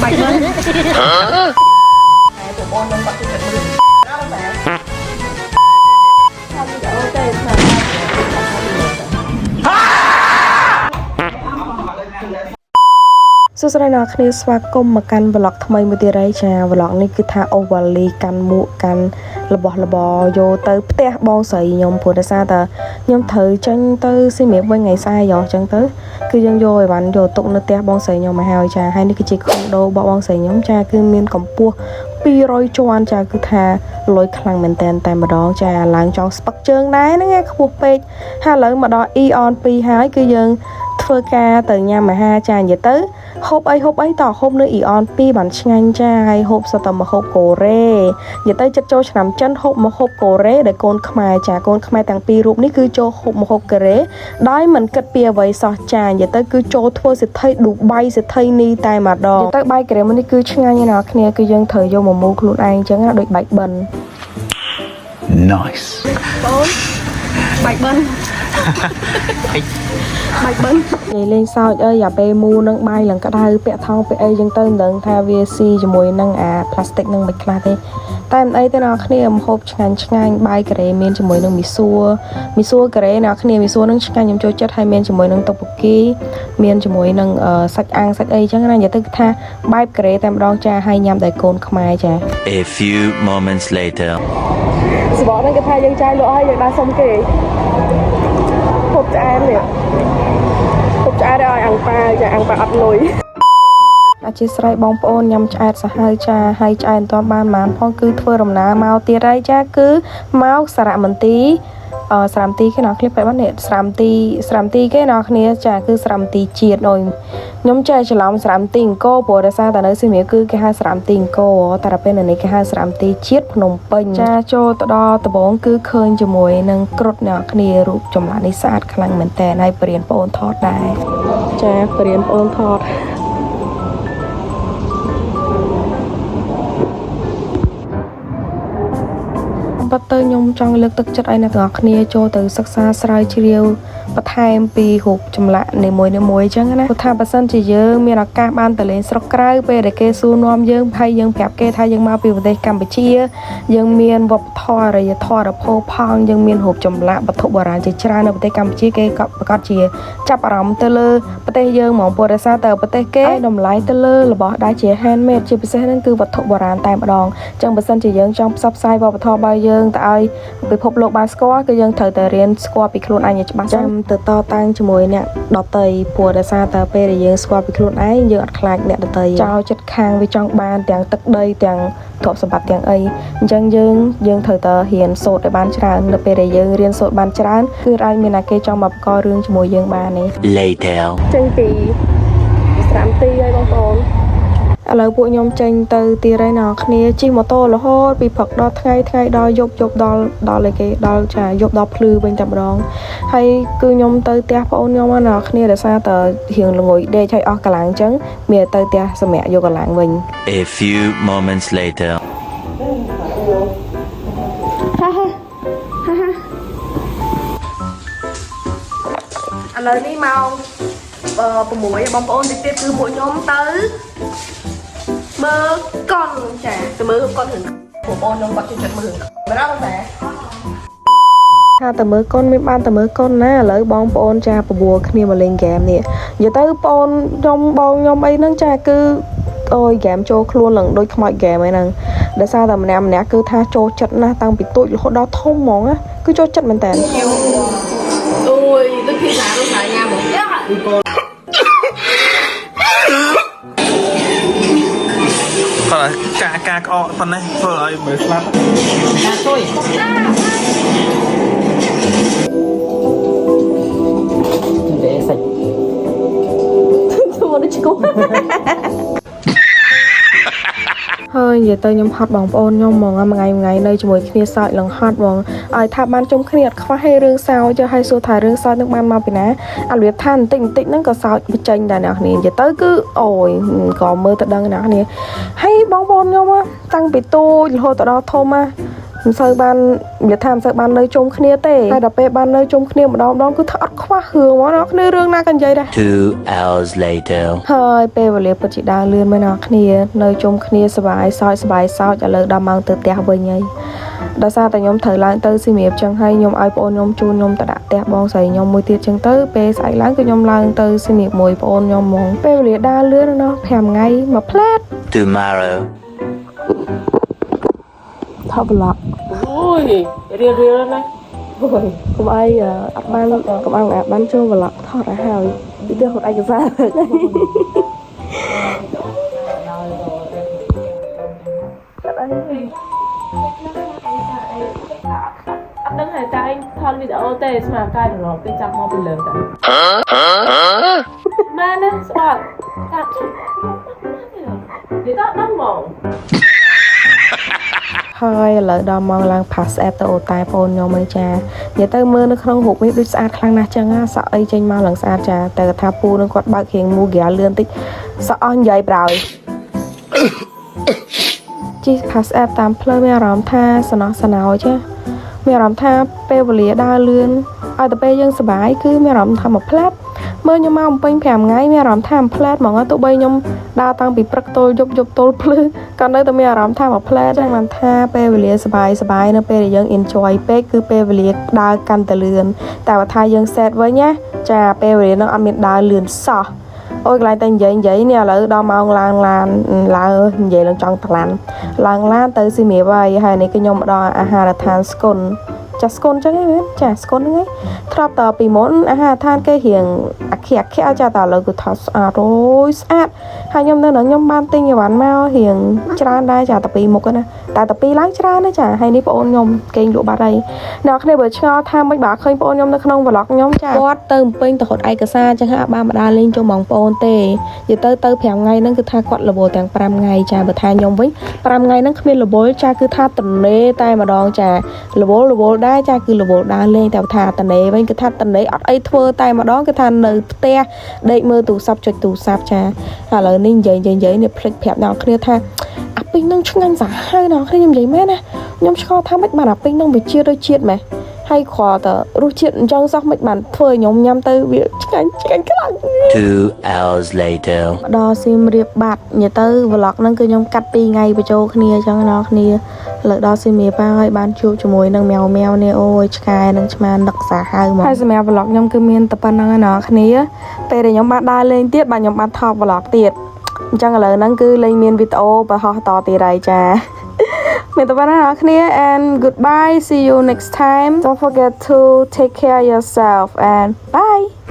បាយបិណ្ឌតែបងប្អូនខ្ញុំគាត់ជួយចិត្តមើលណាបងតា ថាវីដេអូទេថា សួស្តីអ្នកគ្នាស្វាគមន៍មកកាន់ vlog ថ្មីមួយទៀតហើយចា vlog នេះគឺថាអូវ៉ាលីកាន់មួកកាន់របស់របរយកទៅផ្ទះបងស្រីខ្ញុំព្រោះដោយសារតែខ្ញុំត្រូវចេញទៅសៀមរាបវិញថ្ងៃស្អែកអញ្ចឹងទៅគឺយើងយកអីវ៉ាន់យកទុកនៅផ្ទះបងស្រីខ្ញុំមកហើយចាហើយនេះគឺជាខុនដូរបស់បងស្រីខ្ញុំចាគឺមានកម្ពស់200ជាន់ចាគឺថាលុយខ្លាំងមែនតែនតែម្ដងចាឡើងចង់ស្ពឹកជើងដែរហ្នឹងណាខ្ពស់ពេកហើយឥឡូវមកដល់ Eon 2ហើយគឺយើងធ្វើការទៅញ៉ាំអាហារចានិយាយទៅហូបអីហូបអីតហូបនៅ Eon 2បានឆ្ងាញ់ចាហើយហូបសុទ្ធតែម្ហូបកូរ៉េនិយាយទៅចិត្តចូលឆ្នាំចិនហូបម្ហូបកូរ៉េដែលកូនខ្មែរចាកូនខ្មែរទាំងពីររូបនេះគឺចូលហូបម្ហូបកូរ៉េដោយមិនគិតពីអ្វីសោះចានិយាយទៅគឺចូលធ្វើសេដ្ឋីឌូបៃសេដ្ឋីនីតែម្ដងនិយាយទៅបាយកូរ៉េមួយនេះគឺឆ្ងាញ់ណាស់អ្នកគ្នាគឺយើងត្រូវយកមកមូលខ្លួនឯងអញ្ចឹងណាដូចបាយបិណ្ឌ Nice. បងបាយបិណ្ឌបាយបិណ្ឌ និយាយលេងសើចអើយអាពេលមូនឹងបាយឡើងក្តៅពាក់ថងពាក់អីចឹងទៅមិនដឹងថាវាស៊ីជាមួយនឹងអាផ្លាស្ទិកនឹងមិនខ្លះទេតែមិនអីទេអ្នកគ្នាម្ហូបឆ្ងាញ់ឆ្ងាញ់បាយការ៉េមានជាមួយនឹងមីសួរមីសួរការ៉េអ្នកគ្នាមីសួរនឹងឆ្ងាញ់ខ្ញុំចូលចិត្តហើយមានជាមួយនឹងតុកបូគីមានជាមួយនឹងសាច់អាំងសាច់អីចឹងណានិយាយទៅគឺថាបែបការ៉េតែម្ដងចាហើយញ៉ាំដោយកូនខ្មែរចា A few moments later. សបកហ្នឹងគេថាយើងចាយលក់ហើយយើងដើរសុំគេហូបឆ្អែតនេះហូបឆ្អែតឲ្យអាំងប៉ាចាអាំងប៉ាអត់លុយ អធិស្ឋានបងប្អូនញ៉ាំឆ្អែតសាហាវចាហើយឆ្អែតមិនទាន់បានប៉ុន្មានផងគឺធ្វើដំណើរមកទៀតហើយចាគឺមកសារមន្ទីរអឺសារមន្ទីរគេណោះគ្នាបែបនេះសារមន្ទីរសារមន្ទីរគេណោះគ្នាចាគឺសារមន្ទីរជាតិអូយខ្ញុំចេះច្រឡំសារមន្ទីរអង្គរព្រោះដោយសារតែនៅសៀមរាបគឺគេហៅសារមន្ទីរអង្គរតែដល់ពេលនៅនេះគេហៅសារមន្ទីរជាតិភ្នំពេញចាចូលទៅដល់ដំបងគឺឃើញជាមួយនឹងគ្រុឌអ្នកគ្នារូបចម្លាក់នេះស្អាតខ្លាំងមែនតើហើយបរៀនបងអូនថតដែរ ចាបរៀនបងអូនថត ប៉ុន្តែខ្ញុំចង់លើកទឹកចិត្តឲ្យអ្នកទាំងអស់គ្នាចូលទៅសិក្សាស្រាវជ្រាវបន្ថែមពីរូបចម្លាក់នីមួយៗអញ្ចឹងណាព្រោះថាបើសិនជាយើងមានឱកាសបានទៅលេងស្រុកក្រៅពេលដែលគេសួរនាំយើងហើយយើងប្រាប់គេថាយើងមកពីប្រទេសកម្ពុជាយើងមានវប្បធម៌អរិយធម៌រផូរផង់យើងមានរូបចម្លាក់វត្ថុបុរាណជាច្រើននៅប្រទេសកម្ពុជាគេក៏ប្រកាសជាចាប់អារម្មណ៍ទៅលើប្រទេសយើងហ្មងព្រោះដោយសារតែប្រទេសគេឲ្យតម្លៃទៅលើរបស់ដែលជា handmade ជាពិសេសហ្នឹងគឺវត្ថុបុរាណតែម្ដងអញ្ចឹងបើសិនជាយើងចង់ផ្សព្វផ្សាយវប្បធម៌របស់យើងទៅឲ្យពិភពលោកបានស្គាល់គឺយើងត្រូវតែរៀនស្គាល់ពីខ្លួនឯងឲ្យច្បាស់ចាំទៅតតាំងជាមួយអ្នកដតីព្រោះដោយសារតែពេលដែលយើងស្គាល់ពីខ្លួនឯងយើងអត់ខ្លាចអ្នកដតីចោលចិត្តខាងវាចង់បានទាំងទឹកដីទាំងទ្រព្យសម្បត្តិទាំងអីអញ្ចឹងយើងយើងត្រូវតែរៀនសូត្រឲ្យបានច្រើននៅពេលដែលយើងរៀនសូត្របានច្រើនគឺអាចមានអ្នកគេចង់មកបង្ករឿងជាមួយយើងបានទេ Later. ចេញពីស្រាមទីហើយបងប្អូន ឥឡូវពួកខ្ញុំចេញទៅទៀតហើយអ្នកគ្នាជិះម៉ូតូរហូតពីព្រឹកដល់ថ្ងៃថ្ងៃដល់យប់យប់ដល់ដល់អីគេដល់ចាយប់ដល់ភ្លឺវិញតែម្ដងហើយគឺខ្ញុំទៅផ្ទះប្អូនខ្ញុំណាអ្នកគ្នាដោយសារតែរៀងល្ងុយដេកហើយអស់កម្លាំងអញ្ចឹងមានតែទៅផ្ទះសម្រាប់យកកម្លាំងវិញ A few moments later. ឥឡូវនេះម៉ោង6បងប្អូនតិចទៀតគឺពួកខ្ញុំទៅមើលកុនចាទៅមើលកុនរឿងបងប្អូនខ្ញុំគាត់ជួយចិត្តមើលរឿងមែនអត់បងតា ថាតែមើលកូនមានបានតែមើលកូនណាឥឡូវបងប្អូនចាបបួលគ្នាមកលេងហ្គេមនេះនិយាយទៅបងខ្ញុំបងខ្ញុំអីហ្នឹងចាគឺអូយហ្គេមចូលខ្លួនឡើងដូចខ្មោចហ្គេមអីហ្នឹងដោយសារតែម្នាក់ម្នាក់គឺថាចូលចិត្តណាស់តាំងពីតូចរហូតដល់ធំហ្មងណាគឺចូលចិត្តមែនតើ អូយដូចភាសាដូចសាញ៉ាំហ្មង គាត់ថាការការក្អកប៉ុណ្ណេះធ្វើឲ្យមើលស្លាប់ để sạch ធ្វើដូចឈ្គោះ ហើយនិយាយទៅខ្ញុំហត់បងប្អូនខ្ញុំហ្មងមួយថ្ងៃមួយថ្ងៃនៅជាមួយគ្នាសើចឡើងហត់ហ្មងឲ្យថាបានជុំគ្នាអត់ខ្វះឲ្យរឿងសើចឲ្យសួរថារឿងសើចនឹងបានមកពីណាអារបៀបថាបន្តិចបន្តិចហ្នឹងក៏សើចបញ្ចេញដែរអ្នកគ្នានិយាយទៅគឺអូយក៏មើលទៅដឹងអ្នកគ្នាហើយបងប្អូនខ្ញុំតាំងពីតូចរហូតដល់ធំណា មិនសូវបាននិយាយថាមិនសូវបាននៅជុំគ្នាទេហើយដល់ពេលបាននៅជុំគ្នាម្ដងម្ដងគឺថាអត់ខ្វះរឿងហ្មងអ្នកគ្នារឿងណាក៏និយាយដែរ 2 hours later. ហើយពេលវេលាពិតជាដើរលឿនមែនអ្នកគ្នានៅជុំគ្នាសប្បាយសើចសប្បាយសើចឥឡូវដល់ម៉ោងទៅផ្ទះវិញហើយដោយសារតែខ្ញុំត្រូវឡើងទៅសៀមរាបចឹងហើយខ្ញុំឲ្យប្អូនខ្ញុំជូនខ្ញុំទៅដាក់ផ្ទះបងស្រីខ្ញុំមួយទៀតចឹងទៅពេលស្អែកឡើងគឺខ្ញុំឡើងទៅសៀមរាបមួយប្អូនខ្ញុំហ្មងពេលវេលាដើរលឿនណាស់5ថ្ងៃមួយផ្លែត Tomorrow. ថត vlog អូយរៀលរៀលណា កុំអីអត់បានកុំឲ្យអាបានចូល vlog ថតឲ្យហើយពីទៅហត់ឯកសារ អត់ដឹងហើយតែឯងថតវីដេអូទេស្មារកាយរលកគេចាប់មកពីលើតាមែនណាស្បាត់កាត់និយាយទៅអត់ដឹងហ្មង ហើយឥឡូវដល់ម៉ោងឡើង pass app ទៅអូតែបងអូនខ្ញុំអីចានិយាយទៅមើលនៅក្នុងរូបនេះដូចស្អាតខ្លាំងណាស់ចឹងណាសក់អីចេញមកឡើងស្អាតចាតែគាត់ថាពូនឹងគាត់បើករៀងមូហ្គាលឿនតិចសក់អស់និយាយប្រោយ ជិះ pass app តាមផ្លូវមានអារម្មណ៍ថាសំណោះសំណោចាមានអារម្មណ៍ថាពេលវេលាដើរលឿនឲ្យតែពេលយើងសប្បាយគឺមានអារម្មណ៍ថាមួយផ្លែតមើលខ្ញុំមកបំពេញ5ថ្ងៃមានអារម្មណ៍ថាមួយផ្លែតហ្មងទោះបីខ្ញុំដើរតាំងពីព្រឹកទល់យប់យប់ទល់ភ្លឺក៏នៅតែមានអារម្មណ៍ថាមួយផ្លែតចឹងបានថាពេលវេលាសប្បាយសប្បាយនៅពេលដែលយើង enjoy ពេកគឺពេលវេលាដើរកាន់តែលឿនតែបើថាយើង sad វិញណាចាពេលវេលានឹងអត់មានដើរលឿនសោះ អូយកន្លែងតែនិយាយនិយាយនេះឥឡូវដល់ម៉ោងឡើងឡានឡើងនិយាយឡើងចង់ថ្លាន់ឡើងឡានទៅស៊ីមៀបហើយហើយនេះគឺខ្ញុំមកដល់អាហារដ្ឋានស្គុនចាស្គុនចឹងឯងមែនចាស្គុនហ្នឹងឯងធ្លាប់តពីមុនអាហារដ្ឋានគេរៀងអាខិអាខិចាតែឥឡូវគឺថាស្អាតអូយស្អាតហើយខ្ញុំនៅនឹងខ្ញុំបានទិញអីវ៉ាន់មករៀងច្រើនដែរចាតែពីមុខណាតែតែពីឡើងច្រើនណាចាហើយនេះប្អូនខ្ញុំគេងលក់បាត់ហើយអ្នកគ្នាបើឆ្ងល់ថាមិនបើឃើញប្អូនខ្ញុំនៅក្នុង vlog ខ្ញុំចាគាត់ទៅបំពេញទៅរត់ឯកសារចឹងហើយអត់បានមកដើរលេងជុំបងប្អូនទេនិយាយទៅទៅ5ថ្ងៃហ្នឹងគឺថាគាត់រវល់ទាំង5ថ្ងៃចាបើថាខ្ញុំវិញ5ថ្ងៃហ្នឹងគ្មានរវល់ចាគឺថាតនេតែម្ដងចារវល់រវល់ដែរចាគឺរវល់ដើរលេងតែបើថាតនេវិញគឺថាតនេអត់អីធ្វើតែម្ដងគឺថានៅផ្ទះដេកមើលទូរស័ព្ទចុចទូរស័ព្ទចាឥឡូវនេះនិយាយនិយាយនិយាយនេះភ្លេចប្រាប់អ្នកគ្នាថាអាពីងនឹងឆ្ងាញ់សាហាវណាស់គ្នាខ្ញុំនិយាយមែនណាខ្ញុំឆ្ងល់ថាម៉េចបានអាពីងនឹងវាជាតិដូចជាតិម៉េះហើយគ្រាន់តែរសជាតិអញ្ចឹងសោះមិនបានធ្វើឲ្យខ្ញុំញ៉ាំទៅវាឆ្ងាញ់ឆ្ងាញ់ខ្លាំង 2 hours later. ដល់សៀមរាបបាត់និយាយទៅ vlog ហ្នឹងគឺខ្ញុំកាត់2ថ្ងៃបញ្ចូលគ្នាអញ្ចឹងណាគ្នាលើដល់សៀមរាបហើយបានជួបជាមួយនឹងម៉ាវម៉ាវនេះអូយឆ្កែនឹងឆ្មានឹកសាហាវមកហើយសម្រាប់ vlog ខ្ញុំគឺមានតែប៉ុណ្្នឹងឯណាគ្នាពេលដែលខ្ញុំបានដើរលេងទៀតបាទខ្ញុំបានថត vlog ទៀតអញ្ចឹងឥឡូវហ្នឹងគឺលេងមានវីដេអូបង្ហោះតទៀតហើយចា មានតែប៉ុណ្្នឹងអ្នកគ្នា and goodbye, see you next time. Don't forget to take care yourself and bye.